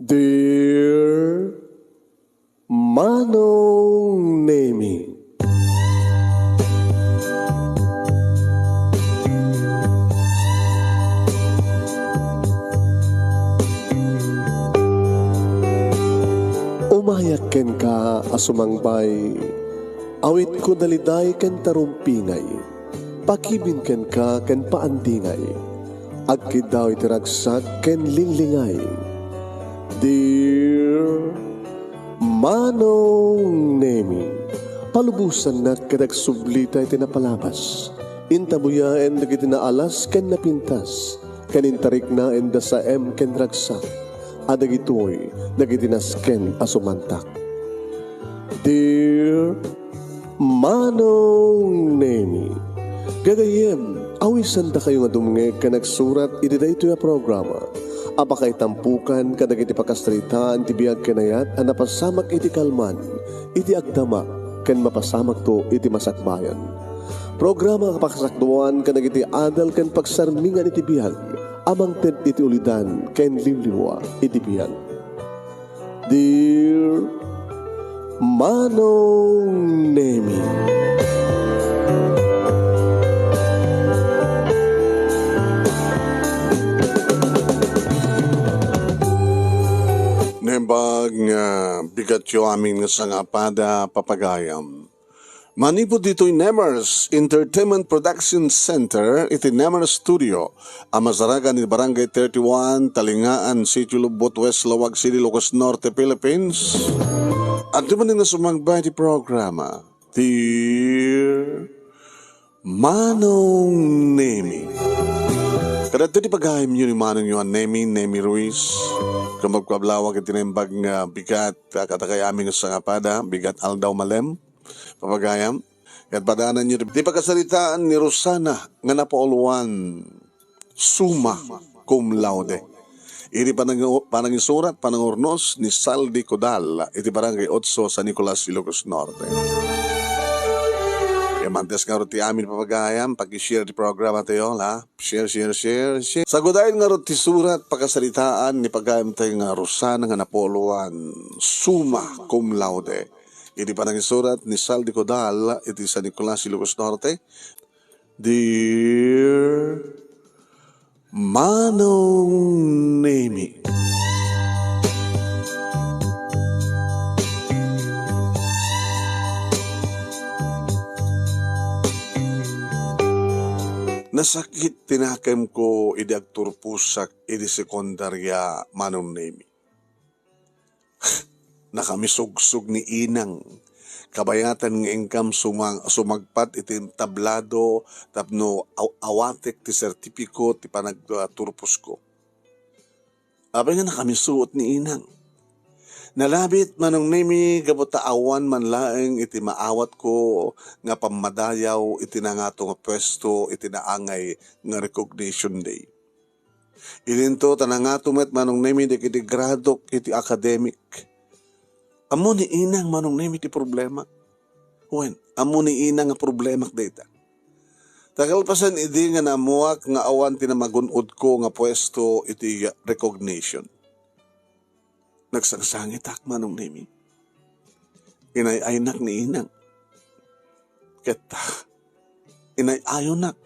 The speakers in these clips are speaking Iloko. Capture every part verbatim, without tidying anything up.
Dear Manong Nemi. Umayak kenka a sumangbay, awitko daliday ken tarumpingay, pakibin kenka ken paandingay, agkiddaw iti ragsak ken linglingay. Dear Manong Nemi, palubosannak ket agsublita iti napalabas. Intabuyaen dagiti naalas ken napintas, ken intariknaen da saem ken ragsak, a dagitoy dagiti nasken a sumantak. Dear Manong Nemi, gagayyem, awisandakayo nga dumngeg ken agsurat iti daytoy a programa a pakaitampokan kadagiti pakasaritaan ti biag ken ayat a napasamak iti kalman, iti agdama, ken mapasamakto iti masakbayan. Programa a pakasakduan kadagiti adal ken pagsarmingan iti biag a mangted iti ulidan ken liwliwa iti biag. Dear Manong Nemi. Naimbag nga bigatyo amin nga sangapada, papagayam. Manipud ditoy Nemers Entertainment Production Center iti Nemers Studio a masarakan iti Barangay thirty-one, Talingaan, Sitio Lubot, West Laoag City, Ilocos Norte, Philippines. Adda manen nga sumangbay ti programa, Dear Manong Nemi. Kadagiti pagayamyo ni Manongyo a Nemi, Nemi Ruiz. Ken mabkablawak iti naimbag nga bigat, a kadakayamin nga sangapada, bigat aldaw malem. Papagayam, ket padananyo ti pakasaritaan ni Rosana nga napauluan, summa cum laude. Iti panang-, panangisurat, panangurnos ni Saldi Codal iti Barangay Otso, San Nicolas, Ilocos Norte. Ket mantes ngarud ti amin, papagayam, paki-share ti programa tayo, ha? Share, share, share, share. Sagudayen ngarud ti surat, pakasaritaan ni pagayam tayo nga Rosana nga napauluan, summa cum laude. Iti panangisurat ni Saldi Codal iti San Nicolas, Ilocos Norte, Dear Manong Nemi. Nasakit ti nakemko idi agturposak idi sekundaria, Manong Nemi. Nakamisugsuog ni inang. Kabayatan nga inkam sumang-, sumagpat iti tablado tapno aw-, awatek ti sertipiko ti panagturposko. Apay nga nakamisuot ni inang? Nalabit, Manong Nemi, gapu ta awan man laeng iti maawatko nga pammadayaw iti nangato nga puesto iti naangay nga recognition day. Idinto ta nangato met, Manong Nemi, dagiti gradok iti academic. Ammo ni inang, Manong Nemi, ti problema. Wen, ammo ni inang nga problemak dayta. Ta kalpasan idi nga naammoak nga awan ti namagun-odko nga puesto iti recognition, nagsangsangitak, Manong Nemi. Inay-aynak ni inang. Ket inay-ayonak.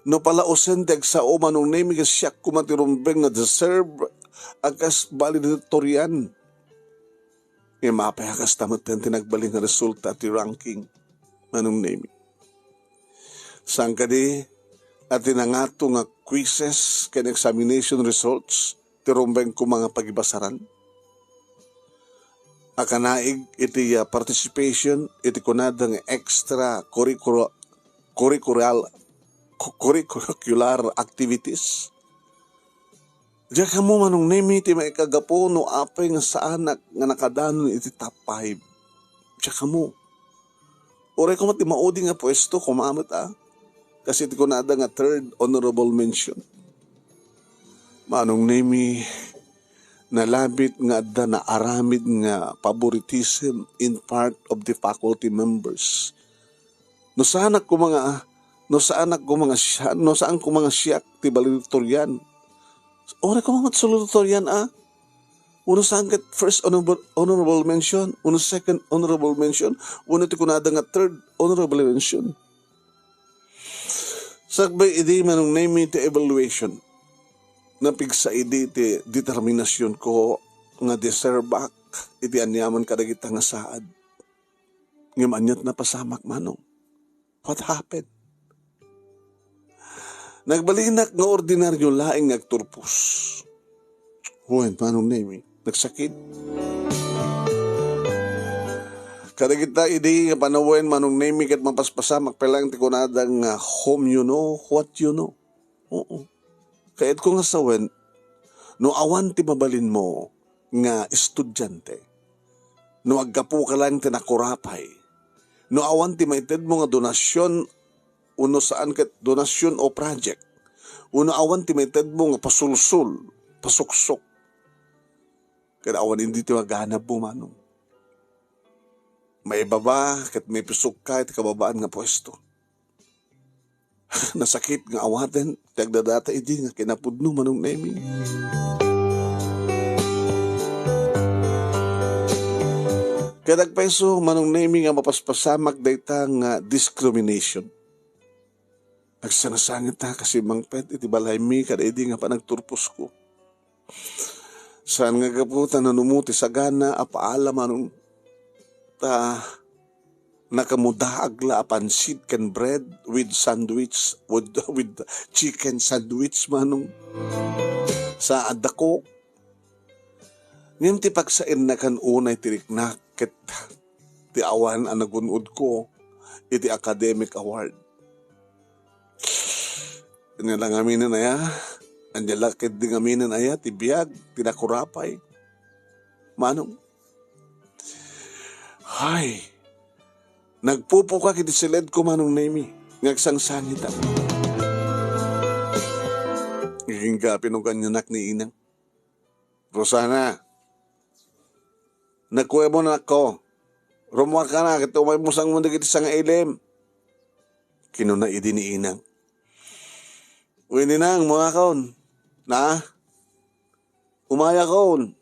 No palaosen ti agsao, Manong Nemi, ket siak koma ti rumbeng nga deserve a kas valedictorian. Ngem apay a kasta met ti nagbalin nga resulta ti ranking, Manong Nemi? Saan kadi a ti nangato nga quizzes ken examination results ti rumbeng koma nga pagibasaran? A kanaig iti, ah, participation iti kunada nga extra curricula-, curricular, cu-, curricular activities? Diak ammo, Manong Nemi, ti maikagapu no apay nga saanak nga nakadanon iti top five. Diak ammo. Uray koma ti maudi nga puesto, koma met a. Kas iti kunada nga third honorable mention. Manong Nemi, nalabit nga adda naaramid nga favoritism in part of the faculty members. No saanak koma nga, no saanak koma nga siya, no saan koma nga siak ti valedictorian, Uray koma met salutatorian a. Uno saan ket first honorable, honorable mention, uno second honorable mention, uno ti kunada nga third honorable mention. Sakbay idi, Manong Nemy, ti evaluation, napigsa idi ti determinasionko nga deserveak iti aniaman kadagita nga saad. Ngem aniat napasamak, Manong? What happened? Nagbalinak nga ordinaryo laeng nga agturpos. Wen, Manong Nemy, nagsakit. Kadagita idi nga panawen, Manong Nemy, ket mapaspasamak pay laeng ti kunada nga, "Whom you know, what you know." Oo. Kayatko nga sawen, no awan ti mabalinmo nga estudiante, no aggapuka laeng ti nakurapay, no awan ti maitedmo nga donasion, uno saan ket donasion o project, uno awan ti maitedmo nga pasulsol, pasuksok, ket awan idi ti maganabmo, Manong. Maibaba ket maipisokka iti kababaan nga puesto. Nasakit nga awaten ti agdadata idi nga kinapudno, Manong Nemy. Ket agpayso, Manong Nemy, nga mapaspasamak dayta nga discrimination. Nagsangsangit ta kasi mangpet iti balaymi kada idi nga panagturposko. Saan nga gapu ta nanumo ti sagana a paala, Manong, ta nakamudaag la a pansit ken bread with sandwich, with, with chicken sandwich, Manong. Sa addako. Ngem ti pagsaenna kan unay ti riknak ket ti awan a nagun-odko iti academic award. Ania la ngaminen aya? Ania la ketdi ngaminen aya ti biag ti nakurapay? Manong. Hay, nagpupukak iti siledko, Manong Nemy, nga agsangsangitak. Agingga pinuganyanak ni inang. Rosana, nagkuemo, anakko. Rummuarka na, ket umaymo sango dagiti sangailim. Kinuna idi ni inang. Wen, inang, muakon. Na? Umayakon.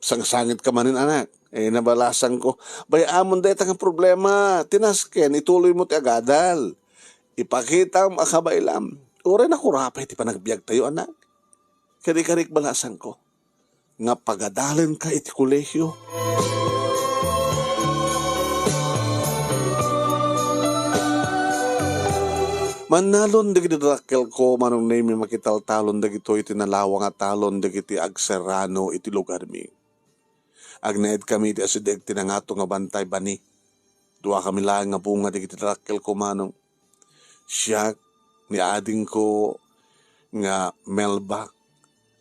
Sangsangitka manen, anak. Eh, nabalasangko. Bay-amon dayta nga problema. Ti nasken, ituloymo ti agadal. Ipakitam a kabaelam. Uray nakurapay ti panagbiagtayo, anak. Kadi-kadi balasangko nga pagadalenka iti kolehio. Mannalon dagiti dakkelko, Manong Nemy, makitaltalon dagitoy ti nalawa nga talon dagiti agserrano iti lugarmi. Agnaedkami iti asideg ti nangato nga bantay bani. Duakami laeng nga bunga dagiti dakkelko, Manong. Siak, ni adingko nga Melba,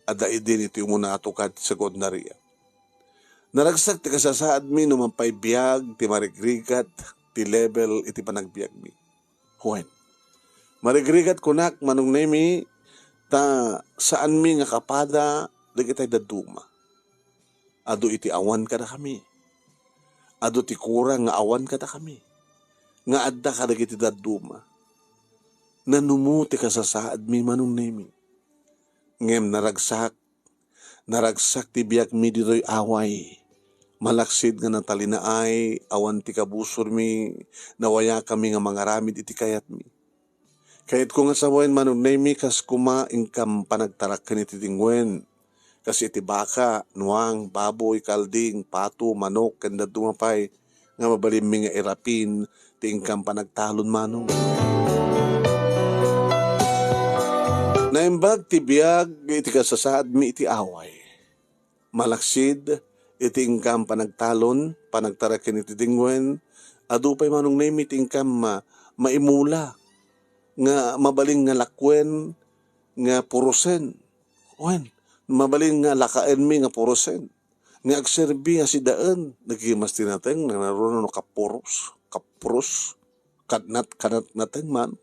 adda idin iti umuna a tukad ti sekundaria. Naragsak ti kasasaadmi no mapay biag ti marigrigat ti level iti panagbiagmi. Wen, marigrigat kunak, Manong Nemy, ta saanmi nga kapada dagitay dadduma. Adu iti awan kadakami. Adu ti kurang nga awan kadakami, nga adda kadagiti dadduma. Nanumo ti kasasaadmi, Manong Nemy. Ngem naragsak, naragsak ti biagmi ditoy away. Malaksid nga natalinaay, awan ti kabusormi, nawayakami nga mangaramid iti kayatmi. Kayatko nga sawen, Manong Nemy, kas koma inkam panagtarakken iti dingwen. Kas iti baka, nuang, baboy, kalding, pato, manok, ken dadduma pay nga mabalinmi nga irapin ti inkam panagtalon, Manong. Naimbag ti biag iti kasasaadmi iti away. Malaksid iti inkam panagtalon, panagtarakken iti dingwen, adu pay, Manong Nemy, ti inkam ma-, maimula nga mabalin nga lakuen nga purosen. Wen, mabalin nga lakaenmi nga purosen. Nga agserbi a sidaen, nagimas ti nateng, nanaruna no kapuros, kapuros, kadnat, kadnat nateng man.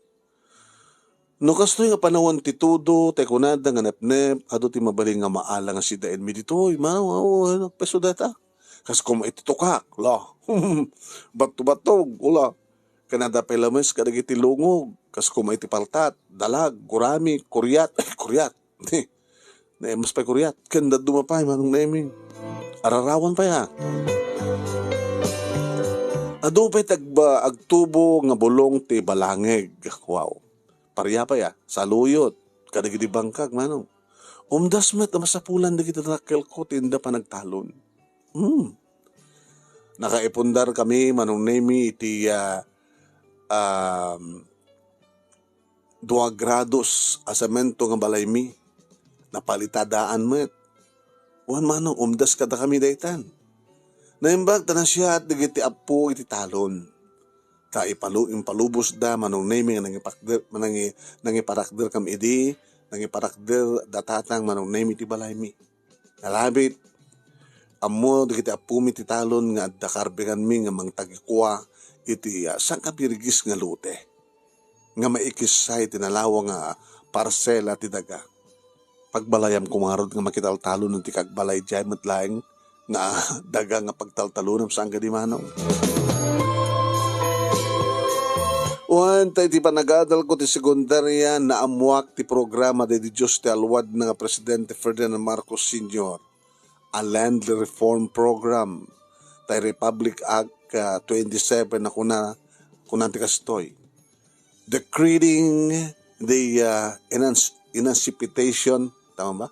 No kastoy nga panawen ti tudo, tay kunada nga nepnep, adu ti mabalin nga maala nga sidaenmi ditoy. Mano, mano, ano, peso data? Kas koma iti tukak, la. Bato-batog, ula. Kanada pay lames kadagiti lungog, kas koma iti paltat, dalag, gurami, kuryat, kuryat. Naimas pay kuriat. Ken dadduma pay, Manong Nemi. Ararawan pay, ha? Adu pay ti agba-, agtubo nga bulong ti balangig. Wow. Paria pay, ha? Saluyot. Kadagidi bangkag, Manong. Umdas met a masapulan dagiti dakkelko ti inda panagtalon. Hmm. Nakaipundar kami, Manong Nemi, iti, ah, um, dua grados a semento nga balaymi. Napalitadaan met. Wen, Manong, umdas kadakami daytan. Naimbag ta nasiat dagiti appo iti talon. Ta ipalu-, impalubosda, Manong Nemi, nga nangipakder-, nangi-, nangiparakder kam idi, nangiparakder da tatang, Manong Nemi, ti balaymi. Nalabit, ammo dagiti appomi ti talon nga adda karbenganmi nga mangtagikua iti, ah, sangkabirgis nga lote nga maikissay ti nalawa nga parsela ti daga. Pagbalayam koma ngarud nga makitaltalon ti kagbalay diay met laeng nga daga nga pagtaltalonam saan kadi, Manong. Wen, ta iti panagadalko ti sekundaria, naammoak ti programa daydi Dios ti Alwadna nga Presidente Ferdinand Marcos Senior, a land reform program. Ta Republic Act, ah, twenty-seven a kuna, kuna ti kastoy. Decreting the, uh, emanci-, emancipation, tama ba?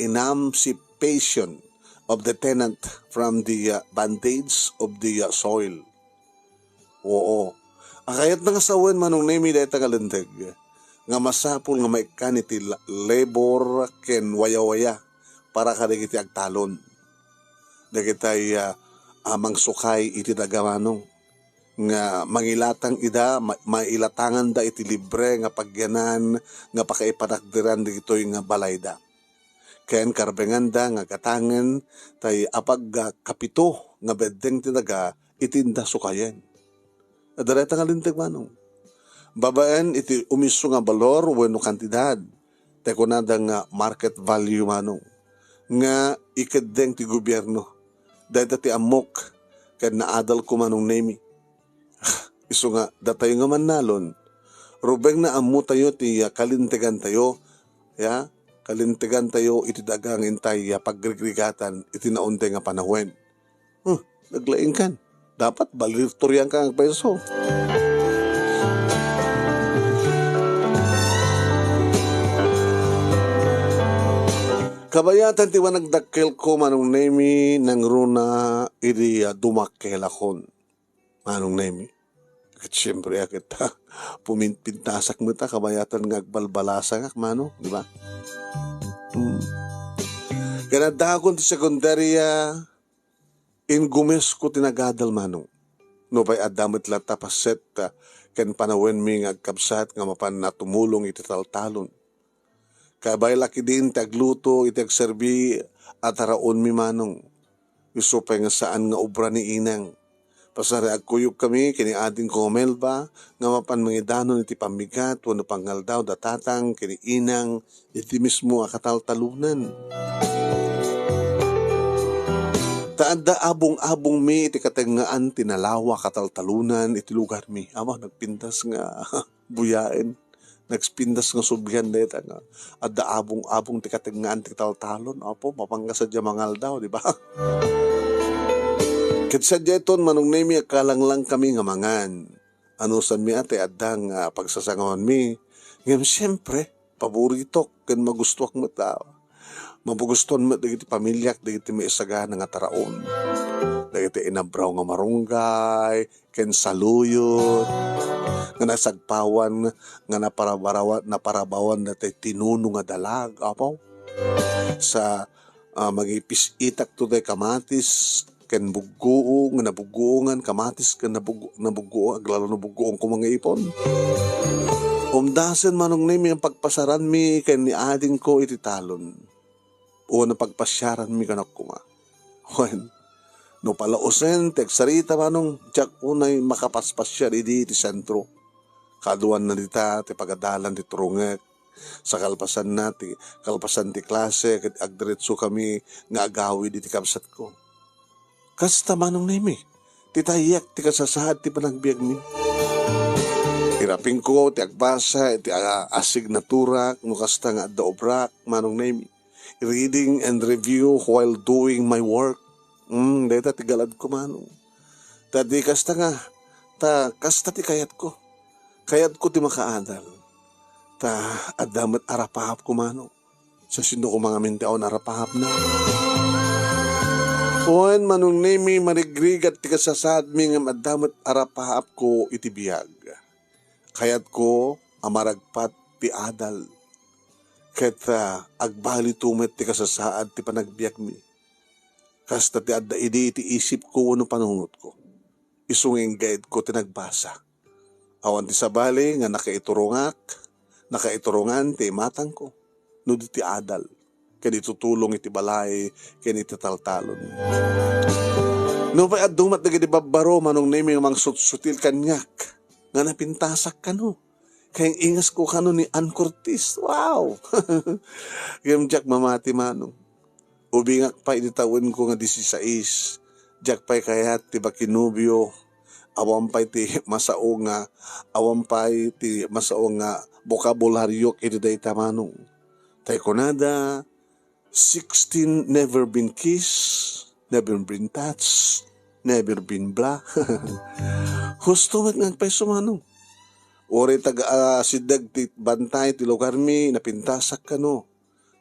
Emancipation of the tenant from the, uh, bondage of the, uh, soil. Oo. A kayatna nga sawen, Manong Nemi, dayta nga linteg nga masapul nga maikkan iti la-, labor ken wayawaya para kadagiti agtalon. Dagitay, ah, a mangsukay iti daga, Manong, nga mangilatang ida, ma-, mailatanganda iti libre nga pagyanan nga pakaipanakderan dagitoy nga balayda. Ken karbenganda nga gatangen tay apagkapito nga beddeng ti daga iti inda sukayen. Adda dayta nga linteg, Manong. Babaen iti umiso nga balor wenno kantidad, tay kunada nga market value, Manong, nga ikeddeng ti gobierno. Dayta ti ammok ken naadalko, Manong Nemi. Isu nga, datayo nga mannalon, rubeng nga ammotayo ti, ah, kalintegantayo, ya, kalintegantayo iti daga nga intay, ah, pagrigrigatan iti naunday nga panawen. Huh, naglaingkan. Dapat valedictorian ka nga agpayso. Kabayatan ti panagdakkelko, Manong Nemi, nangruna idi, ah, dumakkelakon, Manong Nemi. Ket siyempre, a, ket pumin-, pintasak met a kabayatan nga agbalbalasangak, Manong, di ba? Hmm. Ken addakon ti sekundaria, inggumesko ti nagadal, Manong. Nupay adda met latta paset, a, ken panawenmi nga agkabsat nga mapan a tumulong iti taltalon. Kabaelak idin ti agluto iti agserbi a taraonmi, Manong. Isu pay nga saan nga obra ni Inang. Pasariagkuyog kami ken ni adingko nga Melba nga mapan mangidanon iti pammigat wenno pangaldaw da Tatang ken ni Inang iti mismo a kataltalonan. Ta adda abong-abongmi iti katengngaan ti nalawa a kataltalonan iti lugarmi. Awa, nagpintas nga buyaen. Nagpintas nga sublian dayta nga adda abong-abong ti katengngaan ti taltalon. Apo, mapan nga sadiay mangaldaw, di ba? Ket sadiay ton, Manong Nemi, agkalanglang kami nga mangan. Anusanmi a ti adda nga pagsasangawanmi. Ngem siempre, paboritok ken magustuak met a. Mapagustuan met dagiti pamiliak dagiti maisagana nga taraon. Dagiti inabraw nga marunggay, ken saluyot, nga nasagpawan, nga naparabarawa-, naparabawan daytay tinuno nga dalag, apo. Sa, ah, mangipis-itak to tay kamatis, ken buggoong, nga nabuggoongan, kamatis, ken nabug-, nabuggoong, aglalo nabuggoong ko mga ipon. Umdasen, Manong Nemi, ang pagpasaranmi ken ni adingko iti talon. O napagpasiaranmi kanak koma. Wen, no palaosen ti agsarita, Manong, diak unay makapaspasiar idi iti sentro. Kaaduanna dita ti pagadalan ti turongek. Sa kalpasanna ti, kalpasan ti klase, ket agdiretsokami nga agawid iti kabsatko. Kasta, Manong Nemi, ti tayak ti kasasaad ti panagbiagmi. Irapingko ti agbasa iti a-, asignaturak no kasta nga adda obrak, Manong Nemi. reading and review while doing my work. Mm, dayta ti galadko, Manong. Ta di kasta nga, ta kasta ti kayatko. Kayatko ti makaadal. Ta adda met arapaapko, Manong. Sa sino ko mangamin ti awan arapaapna? Wen, Manong Nemi, marigrigat ti kasasaadmi ngem adda met arapaapko iti biag. Kayatko a maragpat ti adal. Ket, ah, agbalito met ti kasasaad ti panagbiagmi. Kasta ti adda idi iti isipko wenno panunotko. Isu nga inggayedko ti nagbasa. Awan ti sabali nga nakaiturongak, nakaiturongan ti imatangko, no di ti adal, ken itutulong iti balay ken iti taltalon. Nupay adu met dagiti babbaro, Manong Nemi, nga mangsutsutil kaniak, nga napintasak kano. Kay ingasko kano ni Ann Curtis. Wow! Ngem diak mamati, Manong. Ubingak pay iti tawenko nga disisais. Diak pay kayat ti makinobio. Awan pay ti masao nga, awan pay ti masao nga bokabulariok iti dayta, Manong. Tay kunada, sixteen never been kissed, never been touched, never been blah. Husto met nga agpayso, Manong. Uray taga, ah, sideg ti bantay ti lugarmi, napintasak kano.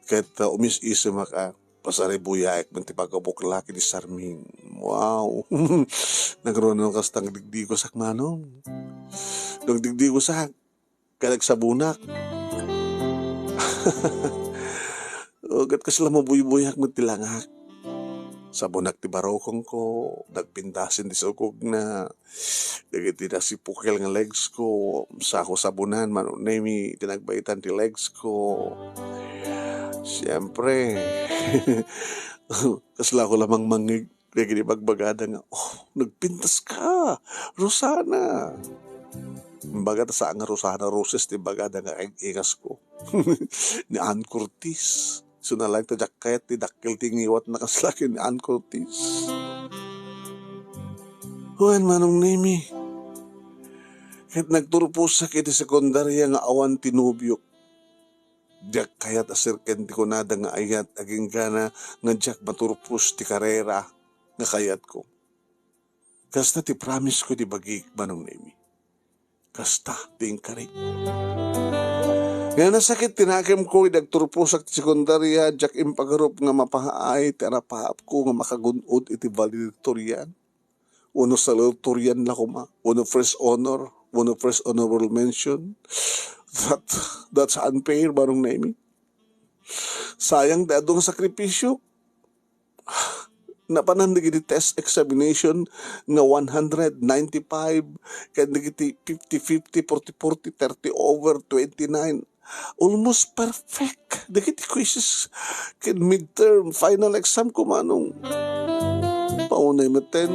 Ket, ah, umis-isemak a, pasaribuyaek met ti pagkabuklak iti sarming. Wow! Nagruno kasta nga digdigosak, Manong. Nagdigdigosak, ket nagsabonak. O, ket kasla mabuybuyak met ti langak. Sabonak ti barukongko, nagpindasin ti sukogna. Dagiti nasipukel nga legs ko, sako sabonan, Manong Nemi, ti nagbaitan ti legs ko. Siyempre, kasla ko lamang mangngeg dagiti bagbagada nga, "Oh, nagpintas ka, Rosana!" Imbagada saan nga Rosana Roses ti imbagada nga ig-ingasko. Ni Ann Curtis. Isu na laeng ta diak kayat ti dakkel ti ngiwatna kasla ken ni Ann Curtis. Wen, Manong Nemi, ket nagturposak iti sekundaria nga awan ti nobiok. Diak kayat a serken ti kunada nga ayat agingga na nga diak maturpos ti karera nga kayatko. Kasta ti promise ko iti bagik, Manong Nemi. Kasta ti inkarik. Nga nasakit ti nakemko idi agturposak ti sekundaria, diak impagarup nga mapaay ti arapaapko nga makagun-od iti valedictorian. Wenno salutatorian la koma, wenno first honor, wenno first honorable mention. That, that's unfair, Manong Nemi. Sayang ti adu nga sakripisio. Napanan dagiti test examination nga one hundred ninety-five, ken dagiti fifty fifty, forty forty, thirty over, twenty-nine. Almost perfect dagiti quizzes ken midterm final exam ko, Manong. Paunay metten.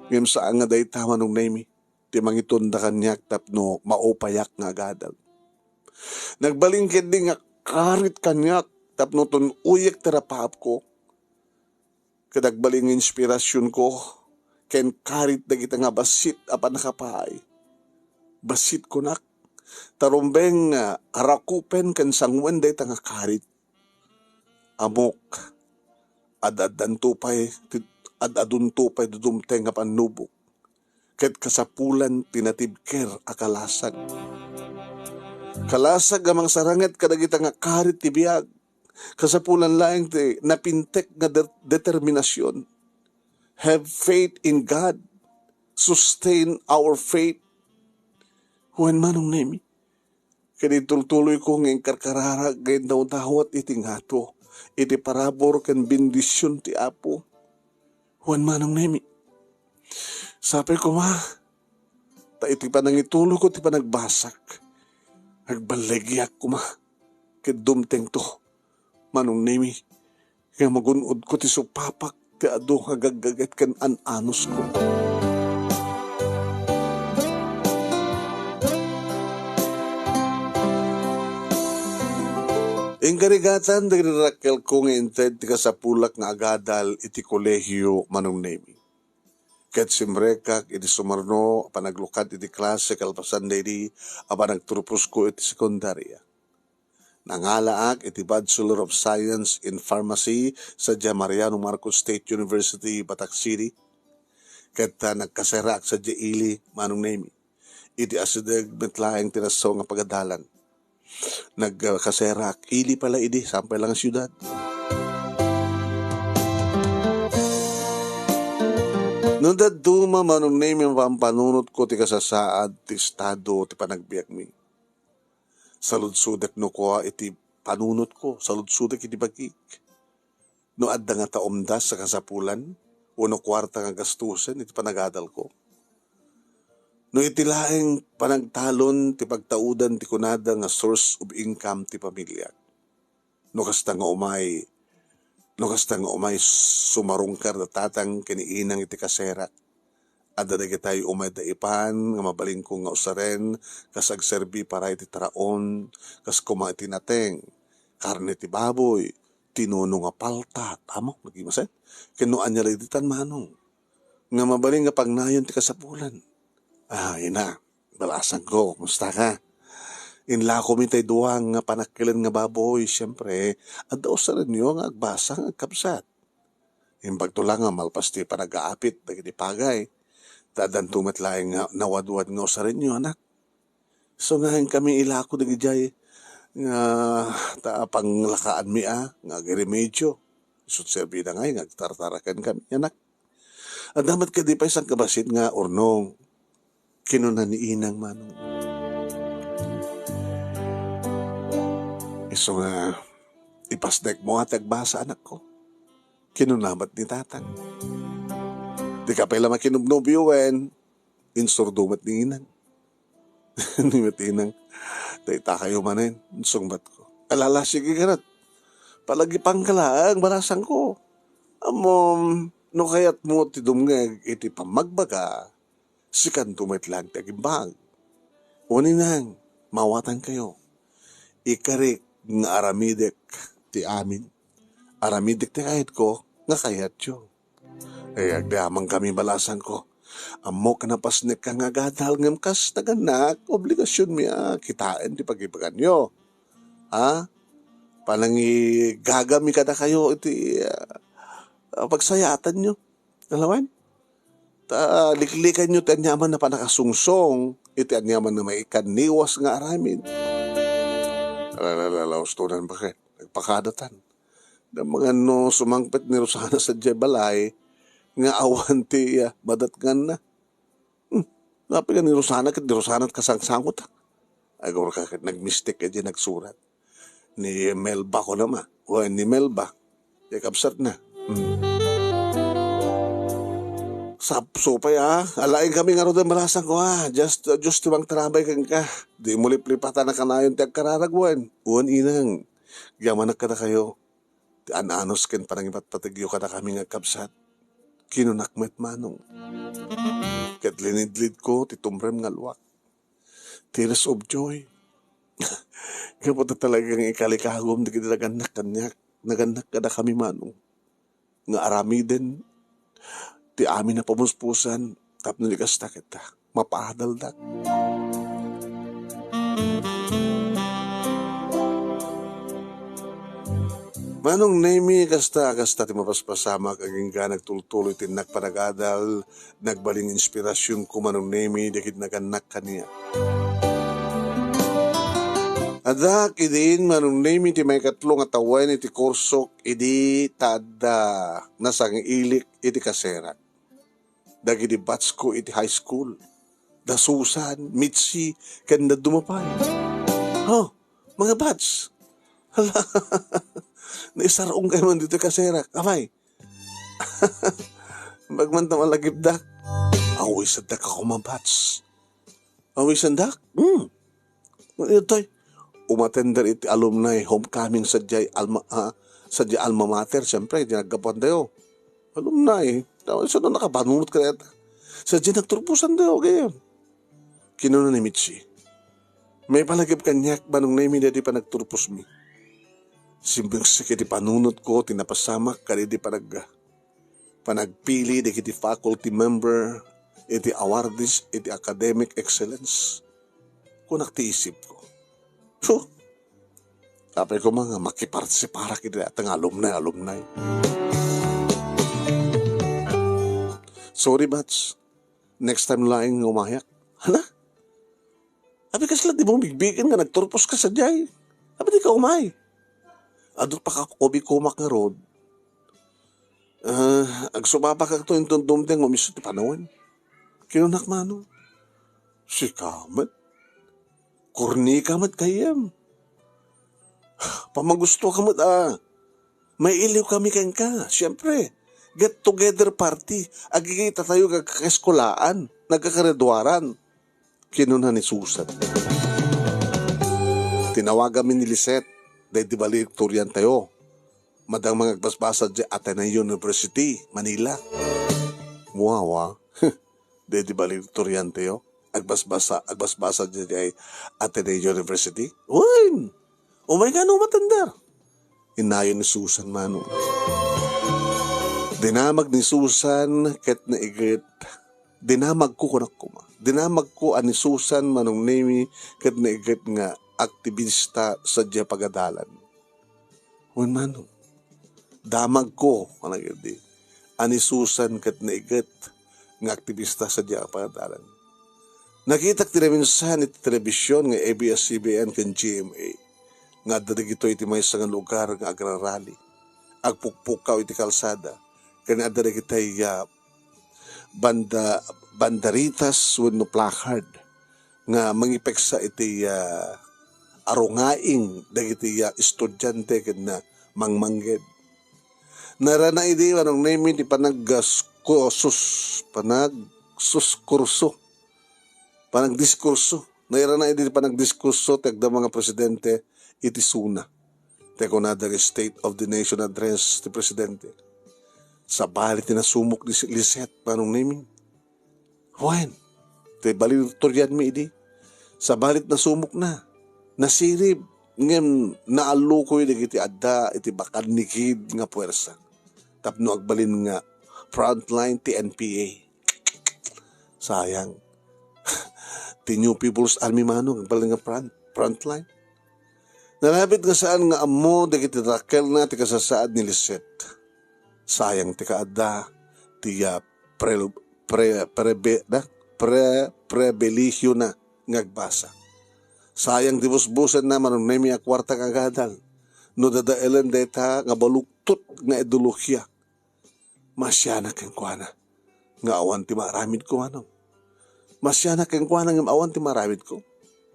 Ngem saan nga dayta, Manong Nemi, ti mangitunda kaniak tapno maupayak nga agadal. Nagbalin ketdi nga karit kaniak tapno tun-oyek ti rapaapko. Ket agbalin nga inspirasionko ken karit dagita nga bassit a pannakapaay. Bassit kunak, ta rumbeng nga arakupen ken sangoen dayta nga karit. Ammok, ad-addanto pay ti, ad-adunto pay dudumteng nga pannubok, ket kasapulan ti natibker a kalasag. Kalasag a mangsaranget kadagita nga karit ti biag, kasapulan laeng ti napintek nga de-, determinasion. Have faith in God. Sustain our faith. Wen, Manong Nemi, ket itultuloyko nga inkarkararag nga indawdawat iti ngato, iti parabur ken bendision ti Apo. Wen, Manong Nemi, sapay koma, ta iti panangituloko ti panagbasak, agballegiak koma, ket dumtengto, Manong Nemi, nga magun-odko ti supapak ti adu nga gaggaget ken an-anusko. Inkarigatan dagiti rakkelko nga inted ti kasapulak nga agadal iti kolehio, Manong Nemi. Ket simrekak iti sumarno a panaglukad iti klase kalpasan daydi a panagturposko iti sekundaria. Nangalaak iti Bachelor of Science in Pharmacy sadiay Mariano Marcos State University, Batac City. Ket, ah, nagkaseraak sadiay ili, Manong Nemy. Iti asideg met laeng ti nasao nga pagadalan. Nagkaseraak ili pala idi, saan pay la nga siudad. No dadduma, Manong Nemy, nga pampanunotko ti kasasaad ti estado ti panagbiagmi. Saludsodek no kua iti panunotko, saludsodek iti bagik. No adda ngata umdas a kasapulan wenno kuarta nga gastusen iti panagadalko. No iti laeng panagtalon ti pagtaudan ti kunada nga source of income ti pamiliak. No kasta nga umay, no kasta nga umay sumarungkar da tatang ken inang iti kaserak. Adda dagitay umay da ipan nga mabalinko nga usaren kas agserbi para iti taraon, kas koma iti nateng, karne ti baboy, tinuno nga palta, tamo, nagimasen. Ken no ania la iti tan manong, nga mabalin nga pagnayon ti kasapulan. Ah, ina, balasangko, kumusta ka? Inlakomi tay dua nga panakkilen nga baboy, siempre, adda usarenyo nga agbasa nga agkabsat. Imbagto la nga malpas ti panagaapit dagiti pagay. Ta addanto met laeng nga nawadwad nga usarenyo, anak. So nga kami ilako dagidiay nga ta panglakaanmi a nga agremedio. Isut serbida ngay nga agtartaraken kami, anak. Adda met kadi pay sangkabassit nga urnong. Kinuna ni Inang Manong. Isu nga, ipasdek mo a ti agbasa, anakko. Kinuna met ni Tatang. Di ka pay la makinubnubyo wen, insurdo met ni Inang. Ni met Inang, dayta kayo manen, insungbatko. Alala, sige garot. Palagipan ka laeng, balasangko. Ammom, no kayat mo ti dumngeg iti pammagbaga, sikanto met laeng ti agimbag. Wen Inang, mawatan kayo. Ikarik nga aramidek ti amin. Aramidek ti kayatko nga kayatyo. Ay, agdayamang kami, balasangko. Ammok a napasnek ka nga agadal, ngem kas nagannak, obligasionmi a kitaen ti pagibaganyo. Ha? Panangigagami kadakayo iti, ah, ah, pagsayatanyo. Alawen? Ta liklikanyo ti aniaman a pannakasungsong iti aniaman a maikanniwas nga aramid. Alalala, ustonan baket. Nagpakadatan. Dammangan no sumangpet ni Rosana sadiay balay nga awan ti, ah, madatnganna. Hmm. Napay nga ni Rosana ket ni Rosana ti kasangsangot. Agurka ket nagmistik idiay nagsurat. Ni Melba ko nama. Wen ni Melba. Ti kabsatna. Hmm. Sapsupay a. Alaing kami ngaruden, balasangko a. Just, uh, Diyos ti mangtarabay kenka. Di mo liplipatan a kanayon ti agkararag wen. Wen Inang. Yamanak kadakayo. Ti an-anus ken panangipatatagyo kadakami nga agkabsat. Kinunak met Manong. Ket linidlidko ti tumrem nga luak. Tears of joy. Gapu ta talagang ikalikagum dagiti nagannak kaniak, nagannak kadakami Manong. Nga aramiden ti amin a pamuspusan tapno di kasta ket mapadaldak. Manong Nemy, kasta, kasta ti mapaspasamak agingga nagtultuloy ti innak panagadal, nagbalin inspirasionko, Manong Nemy, dagiti nagannak kaniak. Adda ketdin, Manong Nemy, ti maikatlo nga tawen iti kursok idi ta adda nasang-ilik iti kaserak. Dagiti batchko iti high school, da Susan, Mitzi, ken dadduma pay. Ha, mga batch. Hala, naisar-ong kayo man ditoy kaserak. Apay, bagman ta malagipdak. Awisandak a kumabats. Awisandak? Hmm. Itoy, umatender iti alumni homecoming sadiay alma, ah, sadiay alma mater, siyempre, di naggapuan tayo. Alumni. Tawag sa nakapanunot ka na yata. Sadiay nagturpusan tayo, kaya. Kinuna ni Mitzi. May palagip kaniak, Manong Nemy, daydi panagturposmi. Simbingsik iti panunotko ti napasamak kadaydi panagga. panagpili dagiti faculty member iti awardees iti academic excellence. Kunak ti isipko, "Puh! Apay koma nga makipartisiparak iti dayta nga alumni, alumni." "Sorry, batch. Next time laeng nga umayak." "Hala? Apay kasla dimo bigbigen nga nagturpos ka sadiay? Apay dika umay?" "Adu pakakubi komak ngarud. Ah, agsubabakakto inton dumteng nga umisso ti panawen." Kinunak, "Manong, sika met. Kornika met gayyem. Pamagustoka met a mailiwkami kenka. Siempre, get together party. Agkikitatayo nga agkakaeskolaan, nagkakagraduaran." Kinuna ni Susan, "Tinawaganmi ni Lisette, daydi valedictorian tayo. Madama nga agbasbasa idiay Ateneo University, Manila." "Wow, ah. Daydi valedictorian tayo. Agbasbasa, agbasbasa idiay Ateneo University. Wen! Umay nga no matender." Innayon ni Susan, Manong. Dinamag ni Susan ket naiget. Dinamagko, kunak koma. Dinamagko a ni Susan, Manong Nemi, ket naiget nga aktibista sadiay pagadalan. "Wen, Manong. Damagko," kunak idi, "a ni Susan ket naiget nga aktibista sadiay pagadalan. Nakitak ti naminsan iti telebision nga A B S C B N ken G M A nga adda dagitoy iti maysa nga lugar nga agrarali, agpukpukaw iti kalsada, ken adda dagitay, ah, banda-, banderitas wenno placard nga mangipeksa iti, ah, arungaing dagiti, ah, estudiante ken, ah, mangmangged." Nairana idi, Manong Nemi, ti panaggas-, kusus-, panagsuskurso, panagdiskurso. Nairana idi ti panagdiskurso ti agdama nga presidente iti SONA. Ti kunada nga State of the Nation Address ti presidente. Sabali ti nasumok ni Lisette, Manong Nemi. Wen, ti valedictorianmi idi. Sabali ti nasumokna, nasirib, ngem naallukoy dagiti adda iti bakannigid nga puersa tapno agbalin nga frontline ti N P A. Sayang. Ti New People's Army, Manong, agbalin nga front, frontline. Nalabit nga saan nga ammo dagiti dakkelna ti kasasaad ni Lisette. Sayang ti kaadda ti, ah, pre-, pre-, prebe-, da? Pre-, pribilehiona nga agbasa. Sayang ti busbusenna, Manong Nemi, a kuarta nga agadal no dadaelen dayta nga baluktot nga ideolohiya. Masianak kenkuana nga awan ti maaramidko, Manong. Masianak kenkuana ngem awan ti maaramidko.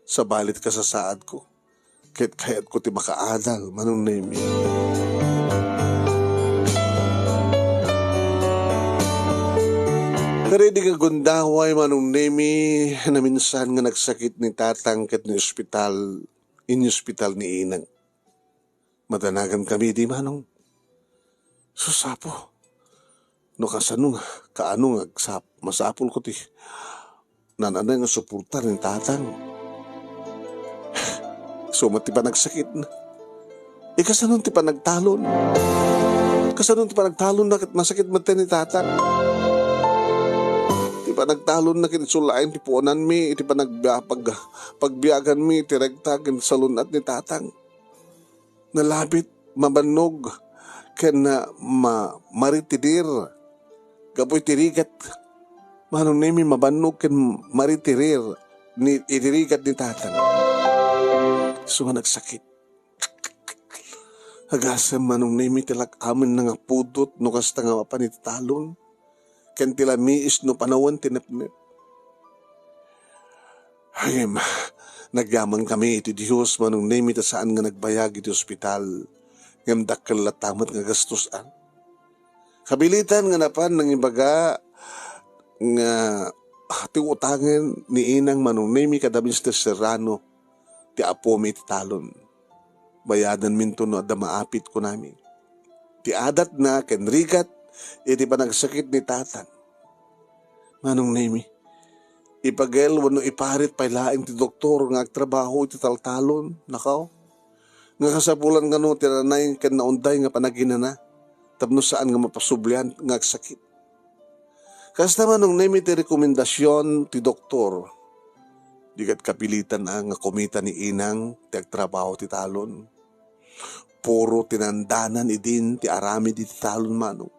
Sabali ti kasasaadko ket kayatko ti makaadal, Manong Nemi. Kadaydi nga gundaway, Manong Nemi, naminsan nga nagsakit ni tatang ket ni ospital, iniospital ni inang. Madanagan kami idi, Manong. Sus, Apo. No kasano nga, kaano nga agsap-, masapulko ti nananay nga suportar ni tatang. Isu met ti panagsakitna. Ikasano ti panagtalon? Kasano ti panagtalonna ket nasakit met ni tatang? Ti panagtalonna ket isu laeng ti puonanmi iti panagbi-, pag-, pagbiaganmi iti rekta ken salun-at ni tatang. Nalabit, mabannog, ken na-, ma-, maritidir. Gapu iti rigat, Manong Nemi, mabannog ken maritirir ni, iti rigat ni tatang. Isu nga nagsakit. Agasem, Manong Nemi, ti lak-amen nga pudot no kasta nga mapan iti talon, ken ti lamiis no panawen ti nepnep. Ngem, nagyamankami iti Dios, Manong Nemi, ta saan nga nagbayag iti ospital, ngem dakkel latta met nga gastosan. Kabiletan nga napan nangibaga nga ti utangen ni inang, Manong Nemi, kada Mister Serrano, ti apomi iti talon. Bayadanminto no adda maapit, kunami. Ti adatna ken rigat iti panagsakit ni tatang. Manong Nemi, ipagel wenno iparit pay laeng ti doktor nga agtrabaho iti taltalon, nakaw? Nga kasapulan kano ti nanay ken naunday nga panaginana tapno saan nga mapasublian nga agsakit? Kasta, Manong Nemi, ti rekomendasion ti doktor. Di ket kapilitan a nga kumita ni Inang ti agtrabaho ti talon. Puro tinandanan idin ti aramid iti talon, Manong.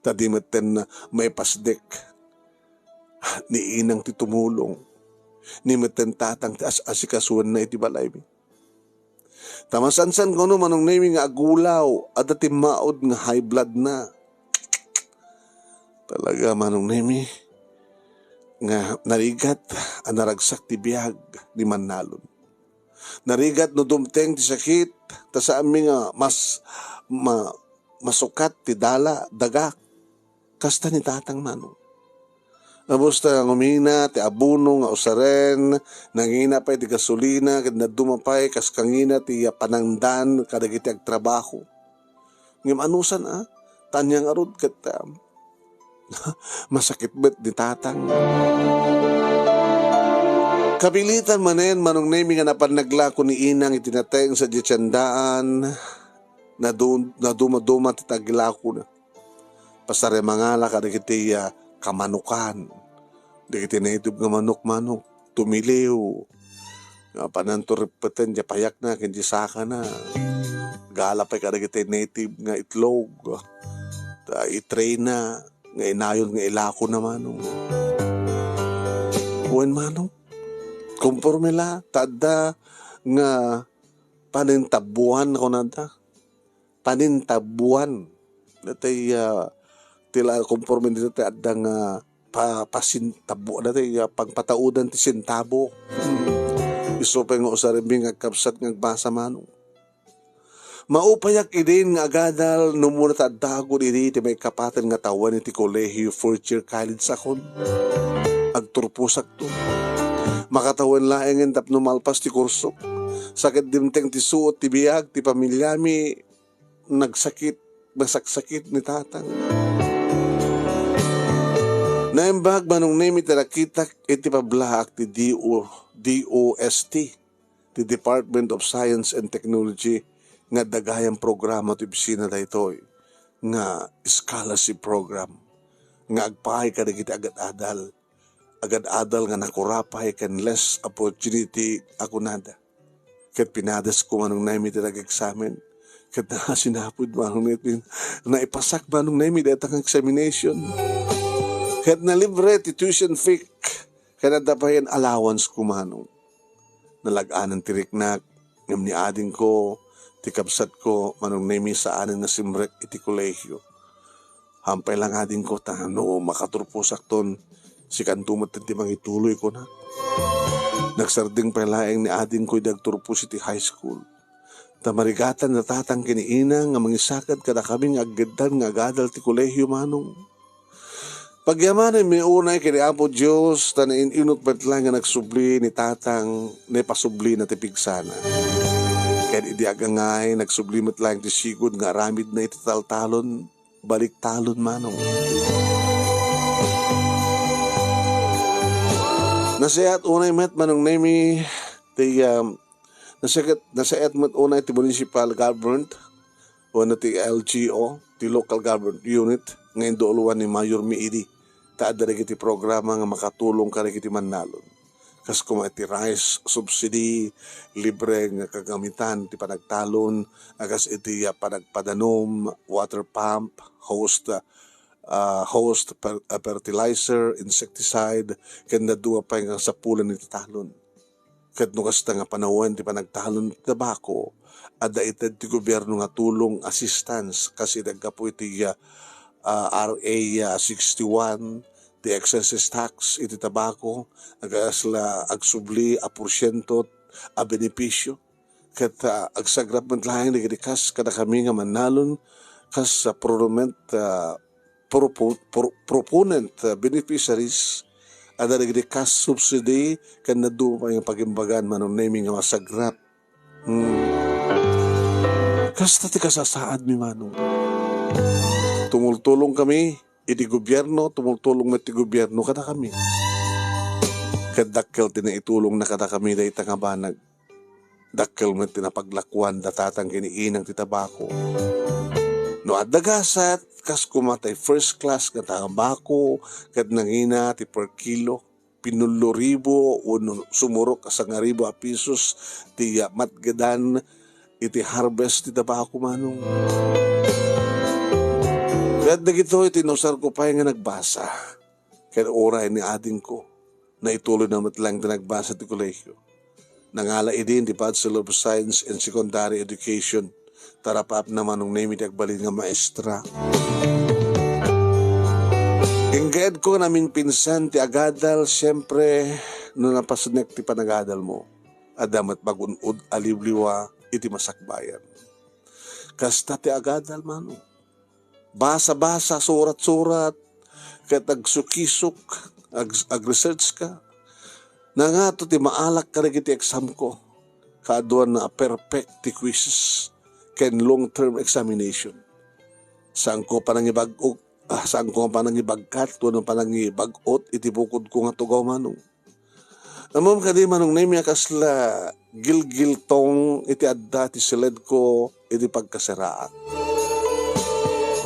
Ta di metten maipasdek ni Inang ti tumulong. Ni metten tatang ti as-asikasuenna iti balaymi. Ta masansan kuno, Manong Nemi, nga agulaw, adda timmaud nga high blood na. Talaga, Manong Nemi, nga narigat a naragsak ti biag ni Mannalon. Narigat no dumteng ti sakit, ta saanmi nga mas ma-, masukat ti dala, daga. Kasta ni Tatang, Manong. Ubos ta ngumina ti abono nga usaren, nangina pay ti gasolina, ket naduma pay kas kangina ti panangdan kadagiti agtrabaho. Ngem anusan a, tanya ngarud ket, ah, masakit met ni Tatang. Kapilitan manen, Manong Nemi, nga napan naglako ni Inang iti nateng sadiay tiendaan, nadu-, naduma-duma ti taglakona. Pasaremangala kadagiti, ah, kamanukan. Dagiti native nga manok, Manong, tumiliw. Nga pananto reppeten diay payakna ken diay sakana. Gala pay kadagiti native nga itlog. Ta itrayna nga inayon nga ilakona, Manong. Wen, Manong, komporme la, ta adda nga panintabbuan, kunada. Panintabbuan. Datoy, ah, ti la, komporme ditoy adda nga pa-, pasintabbuan. Datoy, ah, pagpataudan ti sentabo. Hmm. Isu pay nga usarenmi nga agkabsat nga agbasa, Manong. Maupayak idin nga agadal no umuna ta addaak idi ti maikapateg nga tawen iti kolehiyo, fourth year college akon. Agturposakto. Makatawen laengen tapno malpas ti kursok. Sa ket dimteng ti suot ti biag ti pamiliami, nagsakit, nasaksakit ni Tatang. Naimbag, Manong Nemi, ti nakitak iti pablaak ti D O, D O S T, ti Department of Science and Technology, nga adda gayam programa ti opisina daytoy nga scholarship program nga agpaay kadagiti agad-adal. Agad-adal nga nakurapay ken less opportunity a kunada. Ket pinadasko, Manong Nemi, ti nag-examen. Ket nakasinapud, Manong Nemi, naipasak, Manong Nemi, dayta nga examination. Ket nalibre ti tuition fee. Ket adda pay allowance ko, Manong. Nalag-anan ti riknak, ngem ni adingko, ti kabsatko, Manong Nemi, saanen nga simrek iti kolehiyo. Hampay lang adingko ta no makaturposakton, sikanto met ti mangituloy, kuna. Nagsardeng pay laeng ni adingko idi agturpos iti high school. Ta marigatan da Tatang ken ni Inang nga mangisakit kadakami nga aggeddan nga agadal ti kolehiyo, Manong. Pagyamanen mi unay ken ni Apo Dios, ta nain-inut met laeng nga nagsubli ni Tatang, naipasublina ti pigsana. Ken idi agangay, nagsubli met laeng ti sigud nga aramidna iti taltalon, balik talon, Manong. Nasayaat unay met, Manong Nemi, ti, um, nasayaat, nasayaat met unay ti municipal government, wenno ti L G U, ti local government unit, nga induuluan ni Mayor Miidi, ta adda dagiti programa nga makatulong kadagiti mannalon. Kas koma iti rice subsidy, libre nga kagamitan ti panagtalon, a kas iti, ah, panagpadanum, water pump, hose, ah, hose, per-, ah, fertilizer, insecticide, ken dadduma pay nga sapulan iti talon. Ket no kasta nga panawen ti panagtalon ti tabako, adda ited ti gobierno nga tulong, assistance, kas iti aggapu iti, ah, ah, R A, ah, sixty-one, ti excise tax iti tabako, a kasla agsubli a porsiento a benepisio. Ket, ah, agsagrap met laeng dagiti kas kadakami nga mannalon, kas, ah, proponent, ah, propo-, pro-, proponent, ah, beneficiaries, adda dagiti kas subsidy, ken dadduma pay nga pagimbagan, Manong Nemi, nga masagrap. Hmm. Kasta ti kasasaadmi, Manong. Tumultulong kami iti gobierno, tumultulong met ti gobierno kadakami. Ket dakkel ti naitulongna kadakami dayta nga banag. Dakkel met ti napaglakuan da Tatang ken ni Inang ti tabako. No adda gasat, kas koma tay first class nga tabako, ket nangina ti per kilo, pinullo ribu wenno sumurok a sangaribu a pesos ti, ah, matgedan iti harvest ti tabako, manong. Ket dagitoy ti inusarko pay nga nagbasa. Ket uray ni adingko, naituloyna met laeng ti nagbasa ti kolehio. Nangala idin ti Bachelor of Science in Secondary Education. Tarapapna, manong Nemi, ti agbalin nga maestra. Inggayadko nga naminpinsan ti agadal, siempre, no napasnek ti panagadalmo, adda met magun-od a liwliwa iti masakbayan. Kasta ti agadal, manong. Basa-basa, surat-surat, ket agsukisok, ag-, agresearch ka. Nangato ti maalak kadagiti exam ko. Kaaduan a perfect ti quizzes ken long-term examination. Saanko panangibag-o, ah, saanko panangibagkat wenno panangibag-ot iti bukodko nga tugaw, manong. Ammom kadi, manong Nemi, a kasla gilgiltong iti adda ti siledko iti pagkasiraak.